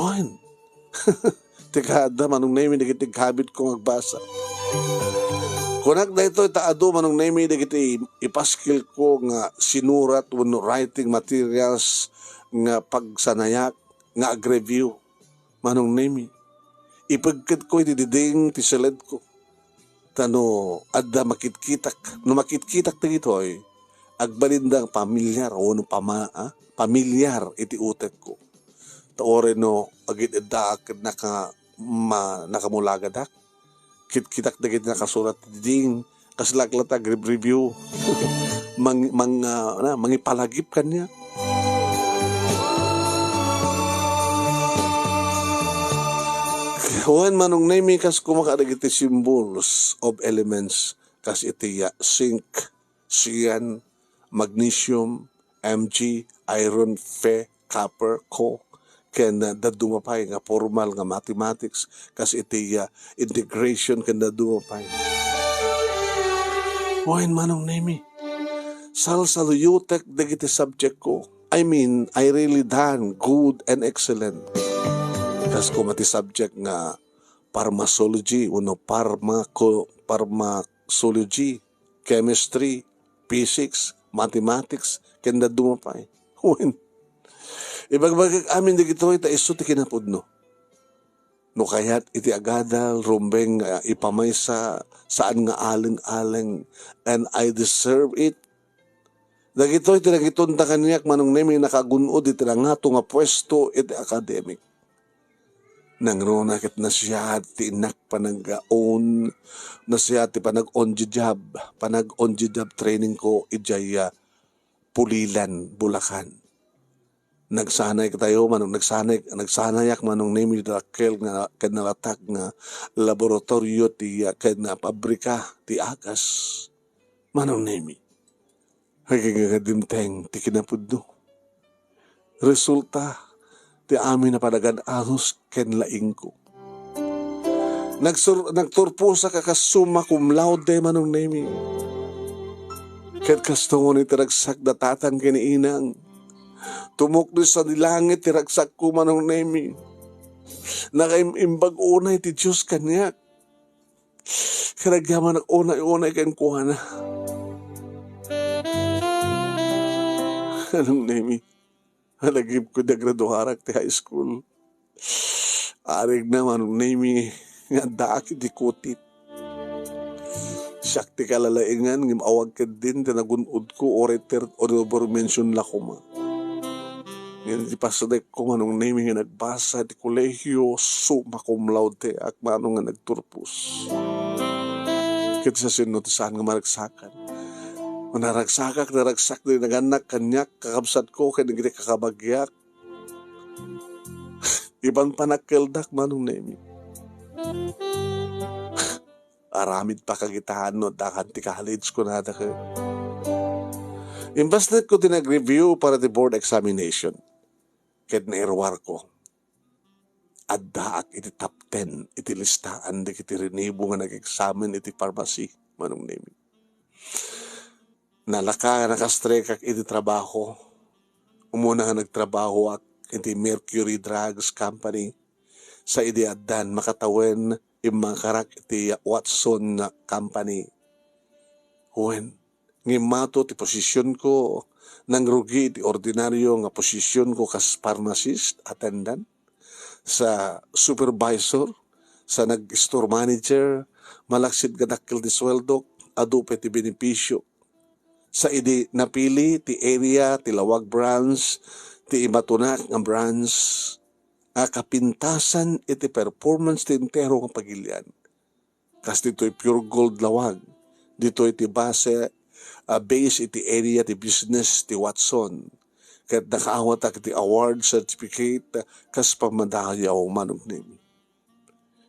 Wen, ti kaadda, manong Nemi, dagiti habitko nga agbasa. Kunak daytoy ta adu, manong Nemi, dagiti ipaskilko nga sinurat wenno writing materials nga pagsanayak nga agreview. Manong Nemi, ipigketko iti diding ti siledko. Ta no adda makitkitak, no makitkitak dagitoy, agbalinda nga pamilyar wenno pama-, ah, pamilyar iti utekko. Ta uray no agid-iddaak ket naka-, ma-, nakamulagadak, kitkitak dagiti nakasurat ti diding, kasla ak latta agreview. Mang-, mang-, ah, na, mangipalagip kaniak. Wen, manong Nemi, kas koma kadagiti symbols of elements, kas iti, ah, zinc, cyan, magnesium, Mg, iron, Fe, copper, Co, ken, ah, dadduma pay nga formal nga mathematics, kas iti, ah, integration, ken dadduma pay. Wen, manong Nemi, salsaluyotek dagiti subject ko. I mean, I really done good and excellent. Kas koma ti subject nga pharmacology wenno pharmaco-, pharmacology, chemistry, physics, mathematics, ken dadduma pay. Wen, ibagbagak amin dagitoy ta isu ti kinapudno. No kayat iti agadal, rumbeng nga ipamaysa, saan nga aleng-aleng, and I deserve it. Dagitoy ti nangitonda kaniak, manong Nemi, nakagun-od iti nangato nga puesto iti academic. Nangruna ket nasiat ti innak panagaon, nasiat ti panag-on-the-job, panag-on-the-job training ko idiay, ah, Pulilan, Bulacan. Nagsanay katayo, manong, nagsanay, nagsanayak, manong Nemi, dakkel nga ken nalatak nga laboratorio ti, ah, ken, ah, pabrika ti agas. Manong Nemi, agingga dimteng ti kinapudno. Resulta ti amin a panagan-anos ken laingko. Nagsur-, nagturposak a kas summa cum laude, manong Nemi. Ket kasto ngoni ti ragsak da tatang ken inang. Tumuknod sadi langit ti ragsakko, manong Nemi. Nakaim-imbag unay ti Dios kaniak. Ket agyamanak unay-unay kenkuana. Manong Nemi, alagipko idi agraduarak ti high school. Arigna, manong Nemi, nga addaak iti kutit. Siak ti kalalaingan ngem awag ketdin ti nagun-odko, uray third honorable mention la koma. Ngem iti pasnekko, manong Nemi, nga nagbasa iti kolehio, summa cum laude ak, manong, nga nagturpos. Ket siasino ti saan nga maragsakan? Naragsakak, naragsak ti nagannak kaniak, kakabsatko, ken dagiti kakabagiak. Ipan panakkeldak, manong Nemi. Aramid pakagitaan no addakan ti college, kunada ket. Impasnekko ti nag-review para ti board examination. Ket nairuarko, addaak iti top ten iti listaan dagiti rinibo nga nag-examine iti pharmacy, manong Nemi. Nalaka, nakastrekak iti trabaho. Umuna nga nagtrabahoak, iti Mercury Drugs Company. Sa idi addan makatawen, immakarak iti Watson Company. Wen, ngimmato ti posisionko, nangrugi iti ordinario nga posisionko kas pharmacist attendant, sa supervisor, sa nag-store manager, malaksid nga dakkel ti sueldok, adu pay ti benepisio. Sa idi napili ti area, ti Lawag branch, ti imatunak nga branch, a kapintasan iti performance ti entero nga pagilian. Kas ditoy Pure Gold Lawag, ditoy ti base, a base iti area ti business ti Watson. Ket nakaawatak iti award certificate kas pammadayaw, Manong Nemi.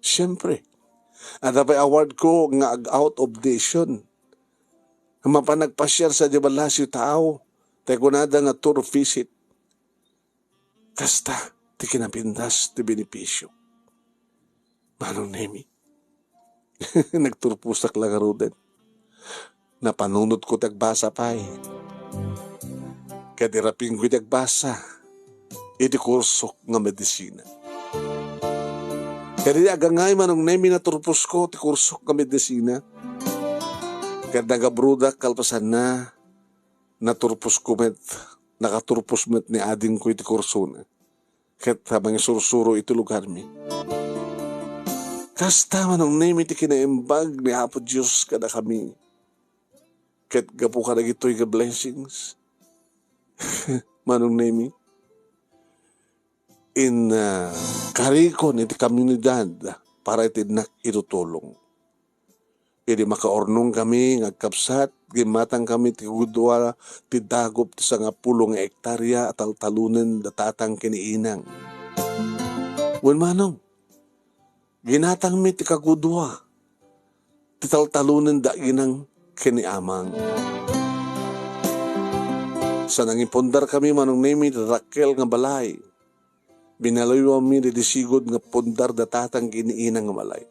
Siyempre, adda pay award ko nga ag-out of nation. Mapan nagpasiar sa di ballasiw tao, tay kunada nga tour visit. Kasta ti kinapintas ti benepisio. Manong Nemi, nagturposak la ngaruden. Napanunotko ti agbasa pay. Ket irapingko ti agbasa iti kursok nga medisina. Ket idi agangay, Manong Nemi, naturposko ti kursok nga medisina. Ket nagabrodak kalpasanna, naturposko met, nakaturpos met ni adingko iti kursona. Ket mangisursuro iti lugarmi. Kasta, Manong Nemi, ti kinaimbag ni Apo Dios kadakami. Ket gapu kadagitoy nga blessings, Manong Nemi, in, ah, karikon iti komunidad para iti innak itutulong. Idi makaurnongkami nga agkabsat, gimmatangkami ti gudua ti dagup ti sangapulo nga ektaria a taltalonen da tatang ken ni inang. Wen, Manong, ginatangmi ti kagudua ti taltalonen da inang ken ni amang. Sa nangipundarkami, Manong Nemi, ti dakkel nga balay, binaliwanmi daydi sigud nga pundar da tatang ken ni inang nga balay.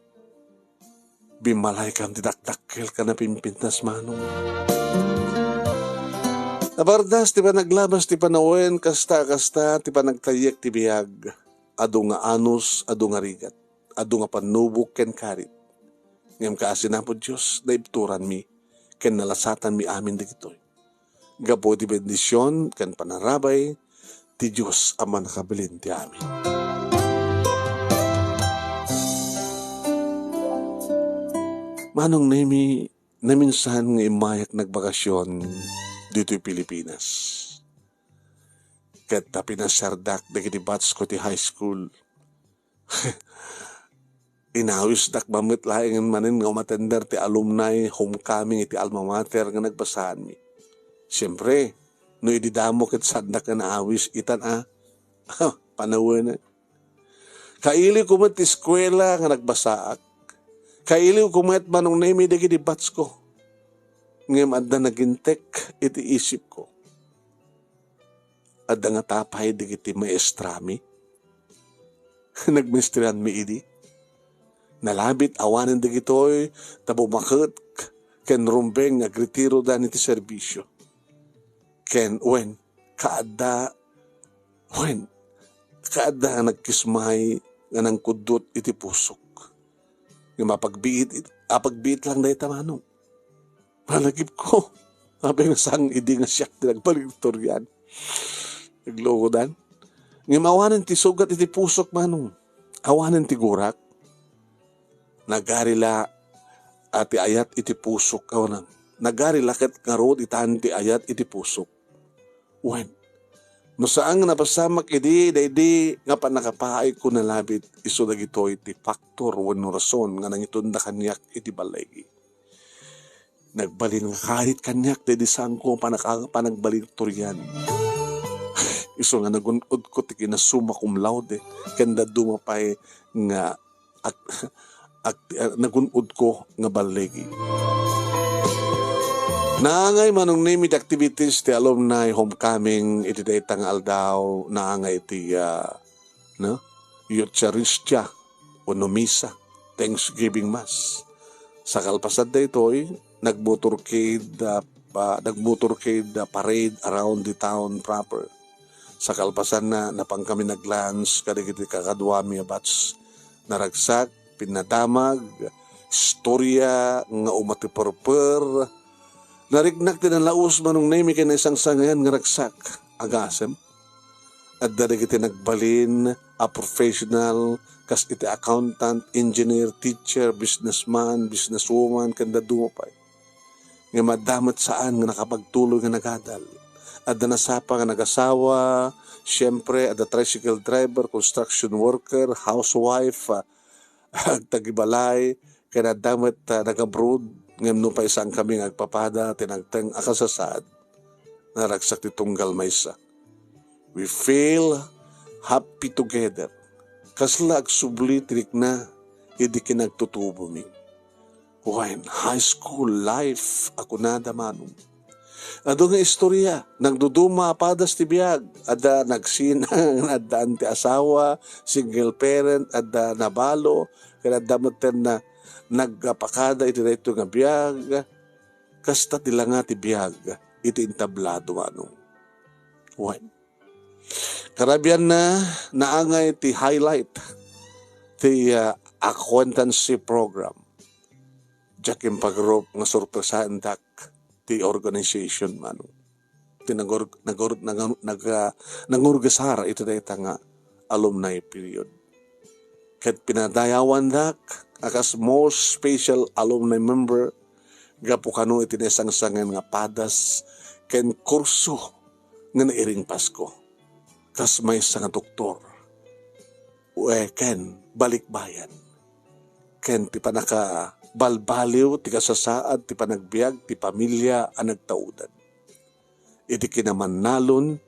Bimmalaykami ti dakdakkel ken napimpintas, Manong. Napardas ti panaglabas ti panawen, kasta, kasta ti panagtayyek ti biag. Adu nga anus, adu nga rigat, adu nga pannubok ken karit. Ngem kaasi ni Apo Dios, naibturanmi ken nalasatanmi amin dagitoy. Gapu iti bendision ken panarabay ti Dios a Mannakabilin ti amin. Manong Nemi, naminsan nga immayak nagbakasion ditoy Pilipinas. Ket napinasiardak dagiti batch ko ti high school. Inawisdak mammet laeng manen nga umatender ti alumni homecoming iti alma mater nga nagbasaanmi. Siempre, no idi damo ket saandak nga naawis itan a panawen. Kailiwko met ti eskuela nga nagbasaak. Kailiwko met, Manong Nemi, dagiti batch ko. Ngem adda nagintek iti isipko. Adda ngata pay dagiti maestrami. Nagmaestranmi idi. Nalabit awanen dagitoy ta bumaket ken rumbeng nga agretirodan iti serbisio. Ken wen, kaadda, wen, kaadda nga nagkismay nga nangkuddot iti pusok. Nga mapagbiit, apagbiit lang dayta, Manong. Malagipko. Apay nga saan idi nga siak ti nagbaliktorian. Naglukodan. Ngem awanen ti sugat iti pusok, Manong. Awanen ti gurak. Nagari la a ti ayat iti pusok, awanen. Nagari la ket ngarud itan ti ayat iti pusok. Wen, no saan nga napasamak idi daydi nga pannakapaayko nalabit, isu dagitoy ti faktor wenno rason nga nangitunda kaniak iti balligi. Nagbalin nga karit kaniak daydi saanko a panaka-, panagbaliktorian. Isu nga nagun-odko ti kinasumma cum laude ken dadduma pay nga ag-, ag-, ah, nagun-odko nga balligi. Naangay, Manong Nemi, ti activities ti alumni homecoming iti dayta nga aldaw, naangay iti, ah, no? Eucharistia wenno misa, Thanksgiving Mass. Sa kalpasan daytoy, nagmotorcade, ah, pa-, nagmotorcade, ah, parade around the town proper. Sa kalpasanna, napankami nag-lunch kadagiti kakaduami a batch. Naragsak, pinnadamag, istorya nga umatiperper. Nariknak ti nalaus, Manong Nemi, ken naisangsangayan nga ragsak. Agasem. Adda dagiti nagbalin a professional, kas iti accountant, engineer, teacher, businessman, businesswoman, ken dadduma pay. Ngem adda met saan nga nakapagtuloy nga nagadal. Adda nasapa nga nagasawa, siempre, adda tricycle driver, construction worker, housewife, ah, agtagibalay, ken adda met, ah, nag-abroad, ngem nupay saankami nga agpapada ti nagteng a kasasaad, naragsak ti tunggal maysa. We feel happy together. Kasla agsubli ti rikna idi kinagtutubomi. Wen, high school life a kunada, Manong. Adu nga istorya, nagduduma a padas ti biag, adda nagsinang, adda ti asawa, single parent, adda nabalo, ken adda metten na nagpakada iti daytoy nga biag. Kasta ti langa ti biag iti entablado, Manong. Wen. Karabianna, naangay ti highlight ti, ah, acquaintancy program. Diak impagarup nga sorpresaendak ti organization, Manong. Ti nagor-, nagor-, naga-, naga-, nangurgasar iti dayta nga alumni period. Ket pinadayawandak a kas most special alumni member gapu kano iti naisangsangen nga padas ken kurso nga nairing Pasko. Kas maysa nga doktor, we, ken balikbayan, ken ti pannakabalbaliw ti kasasaad ti panagbiag ti pamilia a nagtaudan iti kinamannalon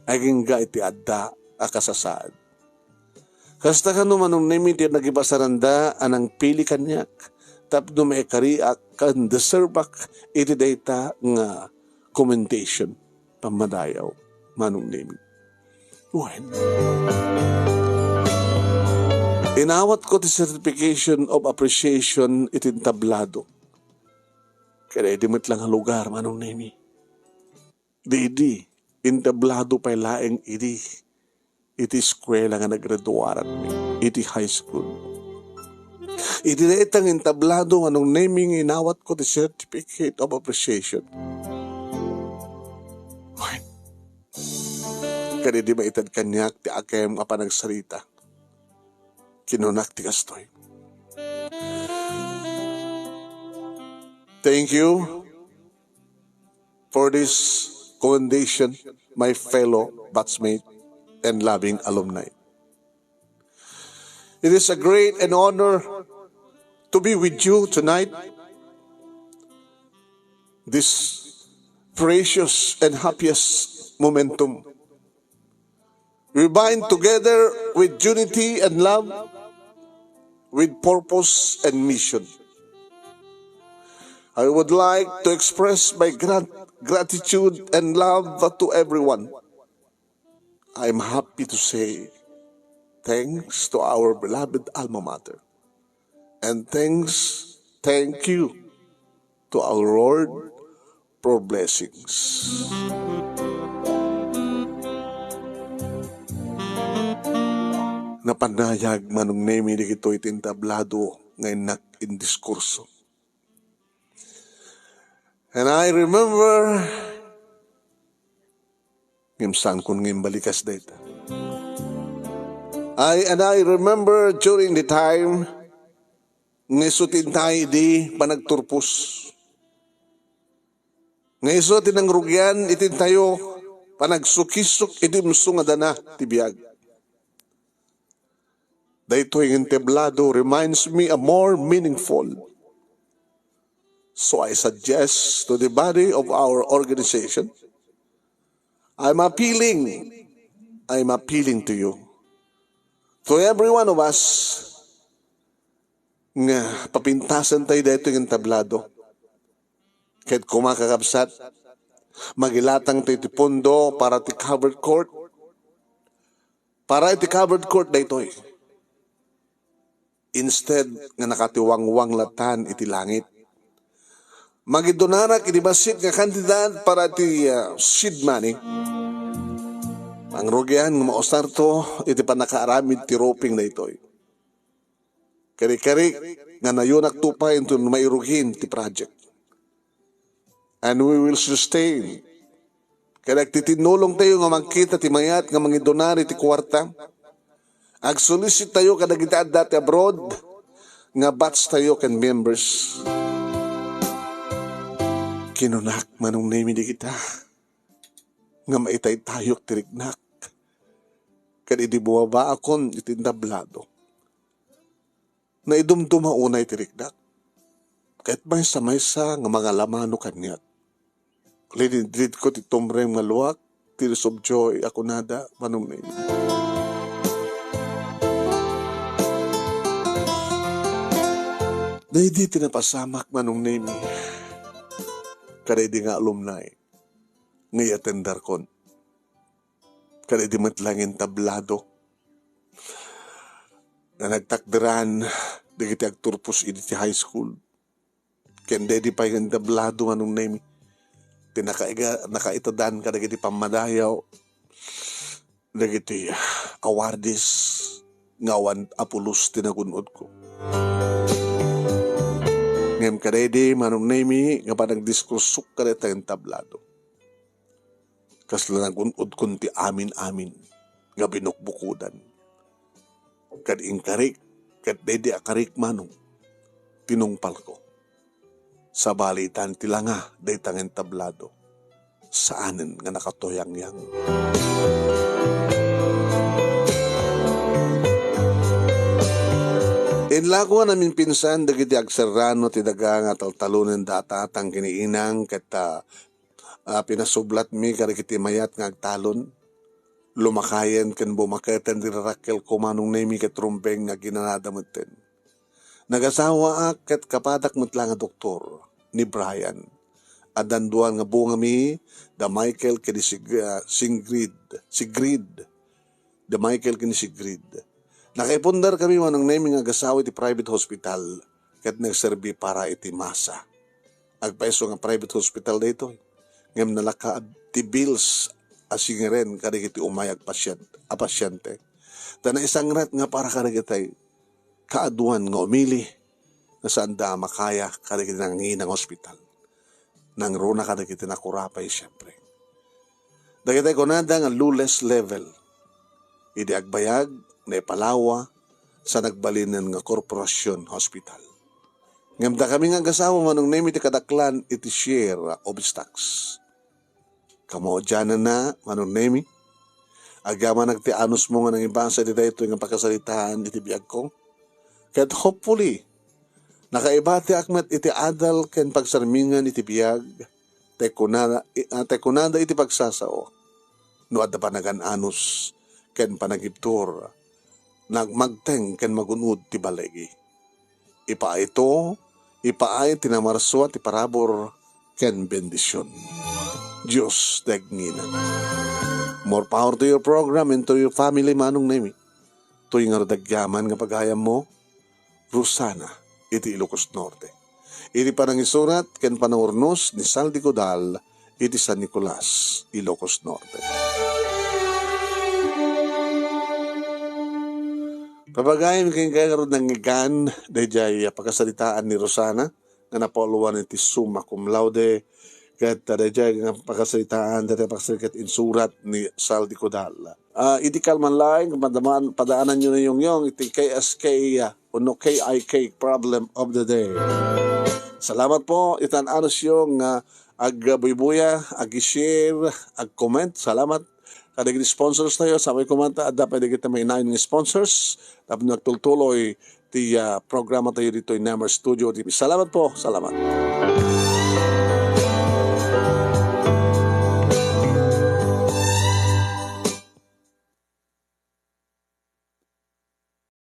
agingga iti adda a kasasaad. Kasta kano, Manong Nemi, ti nagibasaranda a nangpili kaniak tapno maikariak ken deserveak iti dayta nga commendation, pammadayaw, Manong Nemi. Wen, inawatko ti certification of appreciation iti entablado. Kada idi met la nga lugar, Manong Nemi. Di idi, entablado pay laeng idi, iti eskuela nga naggraduaranmi, iti high school. Iti dayta nga entablado, Manong Nemi, nga inawatko ti certificate of appreciation. Wen, kada idi maited kaniak ti akem a panagsarita, kinunak ti kastoy, "Thank you for this commendation, my fellow batchmate and loving alumni. It is a great and honor to be with you tonight, this precious and happiest momentum. We bind together with unity and love, with purpose and mission. I would like to express my grat-, gratitude and love to everyone. I'm happy to say thanks to our beloved alma mater. And thanks, thank you to our Lord for blessings." Napanayag, Manong Nemi, dagitoy ti entablado nga innak indiskurso. And I remember, ngem saankon nga imbalikas dayta. I, and I remember during the time nga isu ti intay idi panagturpos, nga isu ti nangrugian iti intayo panagsukisok idi umso nga dana ti biag. Daytoy nga entablado reminds me a more meaningful. So I suggest to the body of our organization, I'm appealing, I'm appealing to you, to every one of us, nga papintasen tayo daytoy nga entablado. Ket koma, kakabsat, magilatang tayo ti pondo para ti covered court. Para iti covered court daytoy. Instead nga nakatiwangwang latan iti langit, magidunarak iti bassit nga kantidat para iti, ah, seed money. Mangrugian nga mausarto iti pannakaaramid ti roofing daytoy. Kari-kari nga nayunakto pay inton mairugin ti project. And we will sustain. Kaya agtitinnulong tayo nga mangkita ti mayat nga mangidonar iti kuwarta. Agsolicit tayo kadagiti adda ti abroad nga batch tayo ken members. Kinunak, Manong Nemi, dagita nga maitaytayok ti riknak. Ken idi bumabaakon iti entablado, naidumduma unay ti riknak. Ket maysa-maysa nga mangalamano kaniak. Linidridko ti tumrem nga luak, tears of joy a kunada, Manong Nemi. Daydi ti napasamak, Manong Nemi. Kadaydi nga alumni nga i-attenderkon. Kadaydi met laeng entablado nga nagtakderan dagiti agturpos idi ti high school. Ken daydi pay nga entablado, Manong Nemi, ti nakaiga-, nakaitadan kadagiti pammadayaw dagiti awardees nga awan a pulos ti nagun-odko. Ngem kadaydi, Manong Nemi, nga panagdiskursok kadayta entablado, kasla nagun-odkon ti amin-amin nga binukbukodan. Ket inkarik, ket daydi a karik, Manong, tinungpalko. Sabali, itan ti langa dayta nga entablado. Saanen nga nakatoyangyang. Inlako a naminpinsan dagiti agserrano ti daga nga taltalonenda a tatang ken ni inang ket, ah, ah, pinasublatmi kadagiti mayat nga agtalon. Lumakayen ken bumaketen ti rarakkelko, Manong Nemi, ket rumbeng nga aginanada metten. Nagasawaak ket kapadak met la nga doktor, ni Brian. Addan dua nga bungami, da Michael ken ni Sig-, ah, Singrid, Sigrid. Da Michael ken ni Sigrid. Nakaipundar kami, Manong Nemi, nga agasawa iti private hospital ket nagserbi para iti masa. Agpayso nga private hospital daytoy, ngem nalakaad ti bills a singirem kadagiti umay agpasient-, a pasiente. Ta naisangrat nga para kadagitay kaaduan nga umili nga saanda a makaya kadagiti nangina nga ospital. Nangruna kadagiti nakurapay, siempre. Dagitay kunada nga lowest level. Idi agbayag, naipalawa sa nagbalinen nga korporasyon hospital. Ngem dakami nga agasawa, Manong Nemi, ti kadaklan iti share of stocks. Kamaudiananna, Manong Nemi, agyamanak ti anusmo nga nangibasa iti daytoy nga pakasaritaan iti biagko. Ket hopefully, nakaibatiak met iti adal ken pagsarmingan iti biag, tay kunada, ah, tay kunada iti pagsasao. No adda panagan-anus ken panagibtur, nagmagteng ken magun-od ti baligi. Ipaayto, ipaay ti namarsua ti parabur ken bendision. Dios ti agnginang. More power to your program and to your family, Manong Nemi. Toy ngarud agyaman nga pagayammo, Rosana, iti Ilocos Norte. Iti panangisurat ken panangurnos ni Saldi Godal iti San Nicolas, Ilocos Norte. Papagayam ken kay ngarud nangngegan daydiay pakasaritaan ni Rosana nga napauluan iti summa cum laude, ket daydiay nga pakasaritaan, daydiay pakasaritaan ket insurat ni Saldi Godal. Ah, idi kalman laeng, padaman, padaananyo ni Yongyong iti K S K, ah, wenno K I K problem of the day. Salamat po, itan anusyo nga agbuybuya, ag-share, ag-comment. Salamat. Kadagiti sponsors tayo, sabay kumanta, adda pay dagiti mainayon nga sponsors. Tapno nagtultuloy ti, ah, programa tayo ditoy Nemer Studio T V. Salamat po, salamat.